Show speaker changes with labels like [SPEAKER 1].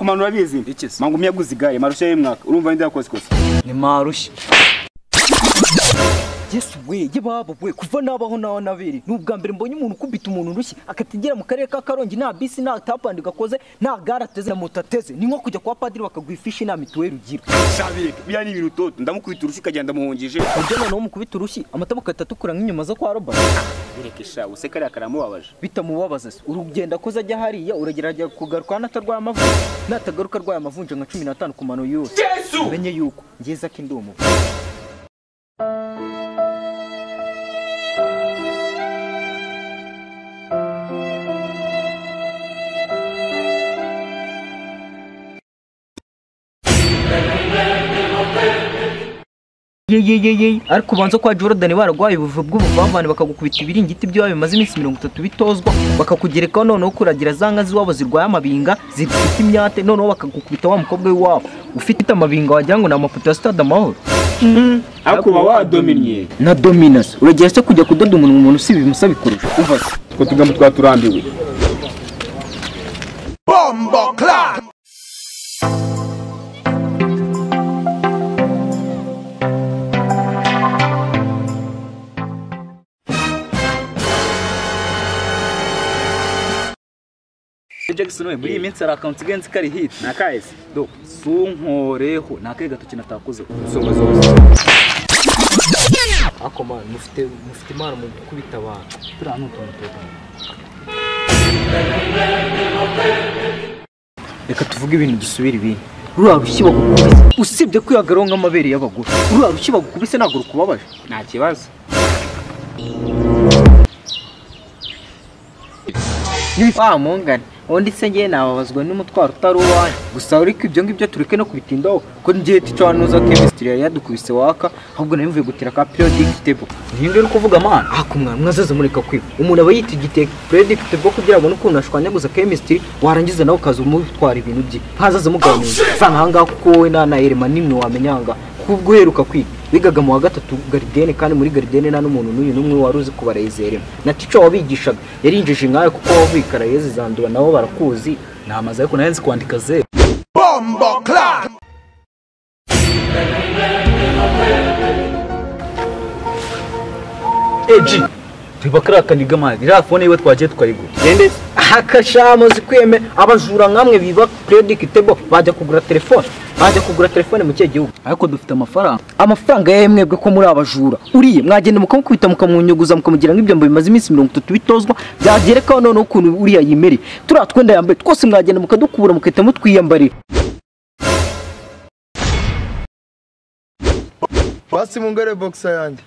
[SPEAKER 1] Akumanura bizi. Mangumya yaguze igare marushya y'umwaka. Urumva ndi yakoze kosa.
[SPEAKER 2] Ni marushya. Yesu we yebabo we kuva nabaho naho nabiri nubwa mbere mbonye umuntu kubita umuntu rushyi akatigera mu karere ka Karongi nta bisi nta tapandi gakoze nta gare ateze na moto ateze ni nko kujya kwa padiri bakaguha na mituweli ugira
[SPEAKER 1] shabireka biya ni ibintu toto ndamukubita urushyi kagenda muhungije
[SPEAKER 2] ubyo noneho mukubita urushyi amatabuka atatukura nk'inyuma zo kwa Robert
[SPEAKER 1] bireke sha useka ari akaramubabaje
[SPEAKER 2] bitamubabaza se urugenda koza ajya hariya uragerageza kugaruka natarwaye amavunja natagaruka arwaye amavunja nka 15 ku mano yose menye yuko ngeza kindumu. Ye ariko ubanza kwa Jordan baragwaye ubuvu bw'ubuvavane bakagukubita ibiringiti byo bimaze iminsi 30 bitozwa bakakugerekaho noneho kuragira zanga ziwabo zirwaye amabinga zifite imyate noneho bakagukubita wa mukobwa w'iwabo ufite amabinga wagira ngo ni amapoto ya Stade Amahoro.
[SPEAKER 1] Ariko uba wadominye
[SPEAKER 2] na dominance uragira se kujya kudoda umuntu si bimusaba kurusha
[SPEAKER 1] umva se ko tugambo twaturambiwe
[SPEAKER 3] Bombo clap.
[SPEAKER 4] Jackson we muri iyi minsi hari account igenze kari hit
[SPEAKER 1] nakaese
[SPEAKER 4] do sunkoreho nakaye gatoki natakoze
[SPEAKER 1] usumba zose
[SPEAKER 2] ako man mufite imana mu gukubita abantu
[SPEAKER 4] turi hano tuntu.
[SPEAKER 2] Reka tuvuge ibintu dusubira ibindi ruriya rushyi bagukubise usibye kwihagaraho nk'amabere y'abagore ruriya rushyi bagukubise ntabwo rukubabaje
[SPEAKER 1] nta kibazo.
[SPEAKER 2] Wa mungane undi se ngiye nababazwa n'umutwaro utari uwanjye gusa ariko ibyo ngibyo tureke no kubitindaho ko ngiye ticanuza chemistry yari yadukubise waka ahubwo nari mvuye gutira ka periodic table
[SPEAKER 4] ninde uri kuvuga man
[SPEAKER 2] ako mwana mwazaza mureka kwiba umuntu aba yitigite periodic table kugira ngo ukuntu ashwanyaguza chemistry warangiza nawe ukaza umutwara ibintu bye ntazaza muganira vanga ahangaha kuko wowe na Elema nimwe wamenyanga kubwo uheruka kwiga bigaga mu wa gatatu garidene kandi muri garidene nta n'umuntu n'uyu n'umwe wari uzi kubarezerema na tica wabigishaga yarinjije nkawe kuko wabikara yeze zandura nabo barakuzi
[SPEAKER 4] namaze ariko nayenze kwandika ze
[SPEAKER 3] Bombo clap.
[SPEAKER 4] AG tubakara kaniga man ira phone iwe twagiye tukayigura
[SPEAKER 2] gende akashamo zikweme abajura nkamwe biba credit table bajya kugura telefone bajya kugura telefone mu cye gihugu
[SPEAKER 4] ariko dufite amafaranga
[SPEAKER 2] amafaranga yemwebwe ko muri abajura uriye mwagenda mukamukubita mukamwunyuguza mukamugira nk'ibyo ngo bimaze iminsi 30 bitozwa byagerekaho none ukuntu uriya yimere turiya twenda yambaye twose mwagenda mukadukubura mukahita mutwiyambarira.
[SPEAKER 5] Basi mungare boxer yanjye.